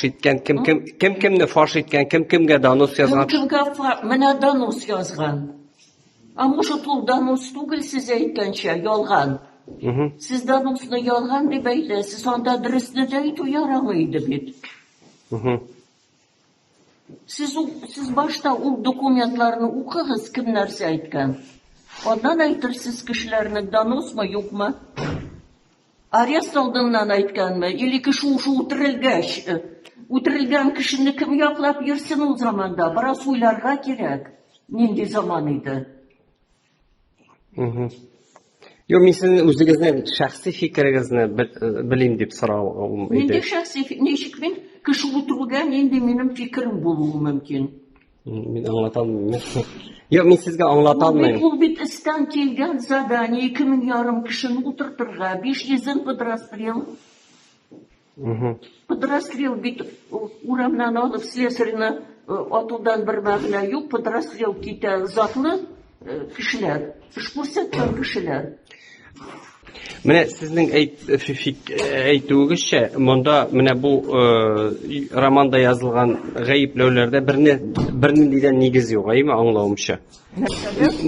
Иткән, кем кем кем кемне фаш иткән, кем кемгә донос язган. Кем кемгә менә донос язган. А может, ул донос түгел, сез әйткәнчә, ялган. Сез доносны ялган дип әйтәсез, анда дөресне дә әйтү ярамый иде бит. Сез, сез башта ул документларны укыгыз, кем нәрсә әйткән. Аннан әйтерсез кешеләрнең доносмы, юкмы. Арест алдыннан әйткәнме, или кеше уже үтерелгәч, э, үтерелгән кешене кем яклап йөрсен ул заманда? Бераз уйларга кирәк. Нинди заман иде? Юк, мин сезнең үзегезнең шәхси фикерегезне э, белим дип соравым иде. Нинди шәхси, ничек мин кеше үтерүгә нинди минем фикерем булуы мөмкин? Мин аңлата алмыйм. Юк, мин сезгә аңлата алмыйм. Ул бит өстән килгән задание, 2500 кешене утыртырга, 500-ен под расстрел. Под расстрел бит урамнан алып слесарьны э, атудан бер мәгънә юк, под расстрел китә затлы э, кешеләр, эш күрсәткән кешеләр. Менә сезнең әйт, әйтүегезчә, монда менә бу э, романда язылган гаепләүләрдә берне бернинди дә нигез юк, әйеме, аңлавымча.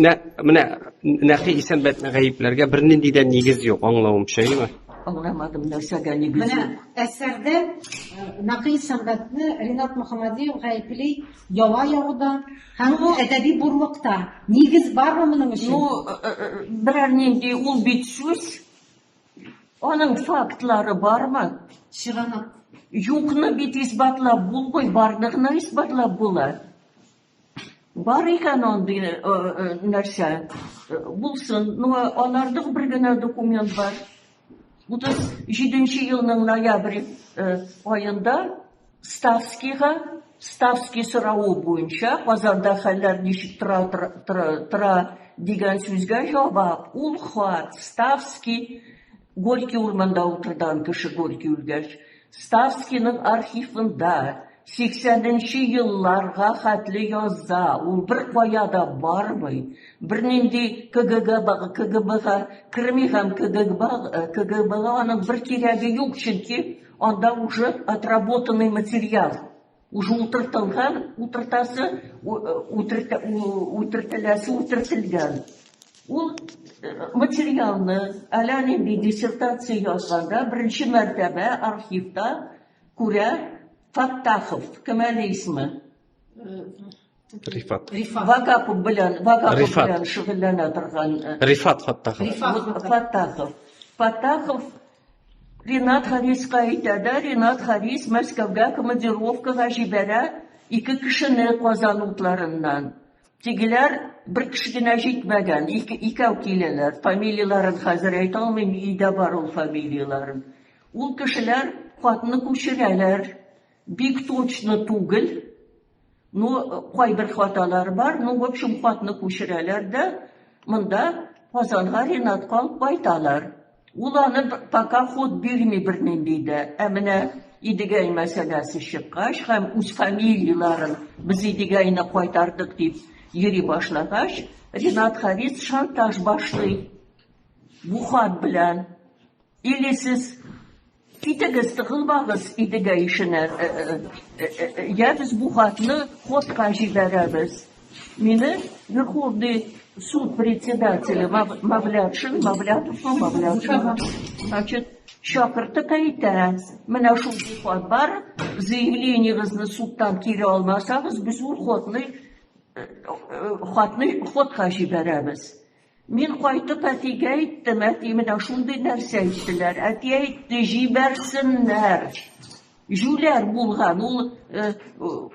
Нә, менә Нәкый Исәнбәтне гаепләргә бернинди дә нигез юк, аңлавымча, әйеме? Аңламадым, нәрсәгә нигез юк. Менә әсәрдә э, Нәкый Исәнбәтне Ринат Мөхәммәдиев гаепли яла ягуда һәм ну, әдәби бурлыкта. Нигез бармы моның өчен? Ну, э, э, берәр нинди ул бит сүз. Аның фактлары бармы? Чыганак. Юкны бит исбатлап булмый, барны гына исбатлап була. Бар икән андый э, нәрсә, булсын. Ну, аларның бер генә документ бар. 37 елның ноябрь аенда Ставскийга, Ставский соравы буенча Казанда хәлләр ничек тора, тора, тора дигән сүзгә җавап, ул хат Ставский Горький урманда утырган кеше Горький үлгәч, Ставскийның архивында 80 нче елларга хәтле яза, ул беркая да бармый, бернинди КГБга, КГБга керми һәм КГБга аның бер кирәге юк, чөнки анда уже отработанный материал, уже утыртылган, утыртасы, утыртеләсе утыртылган. Ул материалны әллә нинди диссертация язганда беренче мәртәбә архивта күрә Фаттахов, кем әле исеме? Рифат. Рифат. Вагапов белән, Вагапов Рифат. белән шөгыльләнә торган. Э, Рифат Фаттахов. Рифат Фаттахов. Фаттахов Ринат Хариска әйтә дә, Ринат Харис Мәскәүгә командировкага җибәрә ике кешене Казан утларыннан. Тегеләр бер кеше генә җитмәгән, ике, икәү киләләр. Фамилияләрен хәзер әйтә алмыйм, өйдә бар ул фамилияләрен. Ул кешеләр хатны күчерәләр. Бик точно түгел. Ну, кайбер хаталар бар. Ну, в общем, хатны күчерәләр дә, монда Казанга Ринатка алып кайталар. Ул аны пока ход бирми бернинди дә. Ә менә Идегәй мәсьәләсе чыккач һәм үз фамилияләрен без Идегәйне кайтардык дип йөри башлагач, Ринат Харис шантаж башлый. Бу хат белән. Или сез китегез, тыгылмагыз Идегәй ишенә, э, э, э, я без бу хатны ходка җибәрәбез. Мине Верховный суд председателе Мавлятшин, Мавлятов, Мавлятшин, значит, чакыртып әйтә, менә шундый хат бар, заявлениегезне судтан кире алмасагыз, без ул хатны хатны ходка җибәрәбез. Мин кайтып әтигә әйттем, әти менә шундый нәрсә әйттеләр. Әти әйтте, җибәрсеннәр. Җүләр булган, ул э,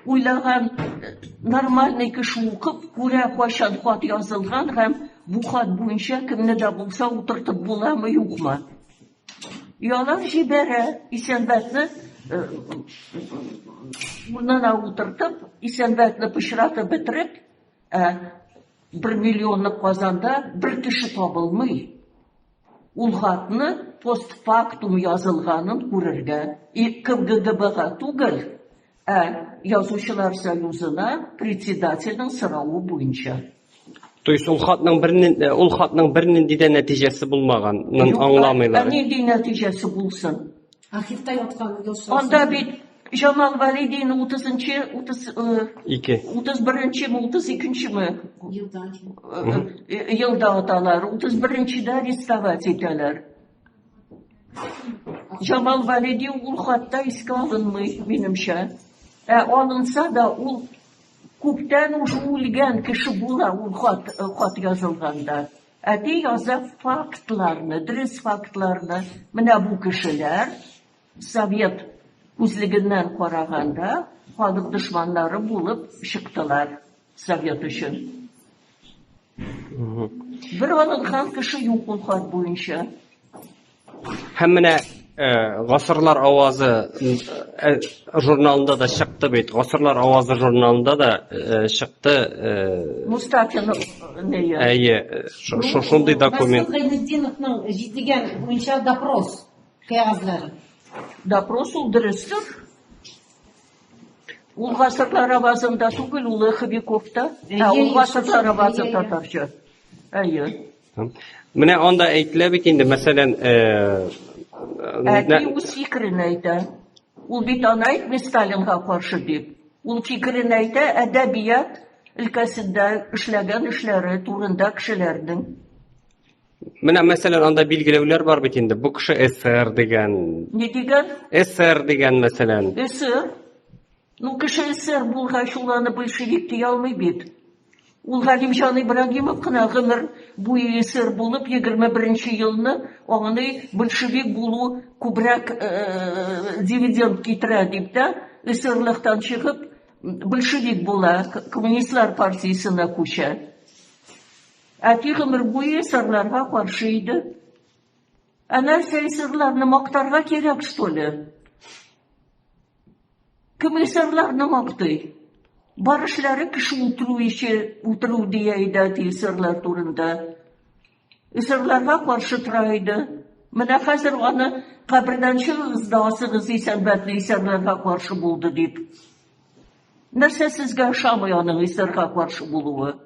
уйлаган э, нормальный кеше укып, күрә кайчан хат язылган һәм бу хат буенча кемне дә булса утыртып буламы, юкмы. И алар җибәрә Исәнбәтне э, урынына утыртып, Исәнбәтне пычратып бетереп, ә Бер миллионлык Казанда бер кеше табылмый. Ул хатны постфактум язылганын күрергә. И КГБга түгел, ә Язучылар союзына председательнең соравы буенча. То есть ул хатның бер ул хатның бернинди дә нәтиҗәсе булмаганын аңламыйлар. Ә нинди нәтиҗәсе булсын? Архивта яткан Анда бит Җамал Вәлидине 30-нчы, 30, 2. 31-нчеме, 32-нчеме Елда. Елда аталар, 31-нчедә арестовать итәләр. Җамал Вәлиди ул хатта искә алынмый, минемчә. Ә алынса да, ул күптән уже үлгән кеше була ул хат язылганда. Әти яза фактларны, дөрес фактларны. Менә бу кешеләр совет күзлегеннән караганда халык дошманнары булып чыктылар совет өчен. Бер алынган кеше юк ул хат буенча. Һәм менә Гасырлар авазы журналында да чыкты бит. Гасырлар авазы журналында да чыкты. Мустафин нее. Әйе, шундый документ. Мәсгут Гайнетдиновның җитдигән буенча допрос кәгазьләре. Допрос ул дөрестер. Ул Гасырлар авазында түгел, ул Эховиковта. Ә ул Гасырлар авазы татарча. Әйе. Менә анда әйтелә бит инде, мәсәлән, Әти үз фикерен әйтә. Ул бит аны әйтми Сталинга каршы дип. Ул фикерен әйтә әдәбият өлкәсендә эшләгән эшләре турында кешеләрнең. Менә мәсәлән, анда билгеләүләр бар бит инде. Бу кеше СССР дигән. Ни дигән? СССР дигән, мәсәлән. СССР. Ну, кеше СССР булгач, ул аны большевик дия алмый бит. Ул Галимҗан Ибрагимов кына гомер буе СССР булып, 21 елны аңны большевик булу күбрәк дивиденд китерә дип тә, СССРлыктан чыгып, большевик була, коммунистлар партиясенә күчә. Әти гомер буе эсерларга каршы иде. Ә нәрсә эсерларны мактарга кирәк, что ли? Кем эсерларны мактый? Бар эшләре кеше үтерү ише, үтерү дия иде әти эсерлар турында. Эсерларга каршы тора иде. Менә хәзер аны кабердән чыгыгыз да асыгыз Исәнбәтне эсерларга каршы булды дип. Нәрсә сезгә ошамый аның эсерга каршы булуы?